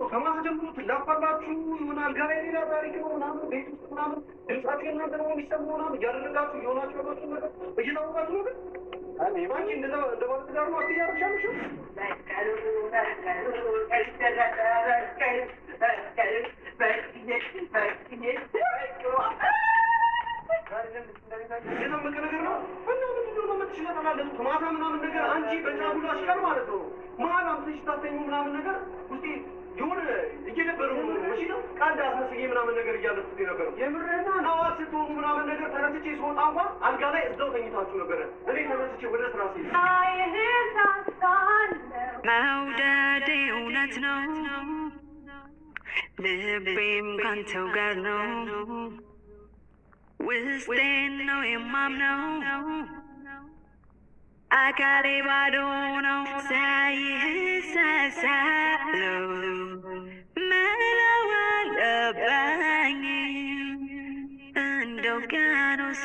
ከማታ ጀምሮ ትላፋላችሁ፣ የሆነ አልጋ ላይ ሌላ ታሪክ ነው ምናምን፣ ቤት ውስጥ ምናምን ድምጻችሁ የእናንተ ነው የሚሰማው ምናምን እያደረጋችሁ እየሆናችሁ ያላችሁ ነገር እየታወቃችሁ ነው። ግን አንቺ እንደዛ እንደ ባለ ትዳር ነው እያደረግሽ ያለሽው። የታመቀ ነገር ነው እና ምንድን ነው የምትሽለጠላለጡት? ማታ ምናምን ነገር አንቺ በጫጉላሽ ቀን ማለት ነው መሀል አምጥተሽ ስታተኙ ምናምን ነገር ውስጤ የሆነ እየደበረው ነው። እሺ ነው ቀልድ አስመስዬ ምናምን ነገር እያለፍኩት የነበረው የምርህና ናዋት ስትሆኑ ምናምን ነገር ተነስቼ ስወጣ እንኳን አልጋ ላይ እዛው ተኝታችሁ ነበረ። እኔ ተነስቼ ወደ ስራ ስሄድ መውደዴ እውነት ነው፣ ልቤም ካንተው ጋር ነው፣ ውስጤን ነው የማምነው፣ አካሌ ባዶ ነው ሳይህ ሳሳለው መላው አልገባኝ እንደው ውቅያኖስ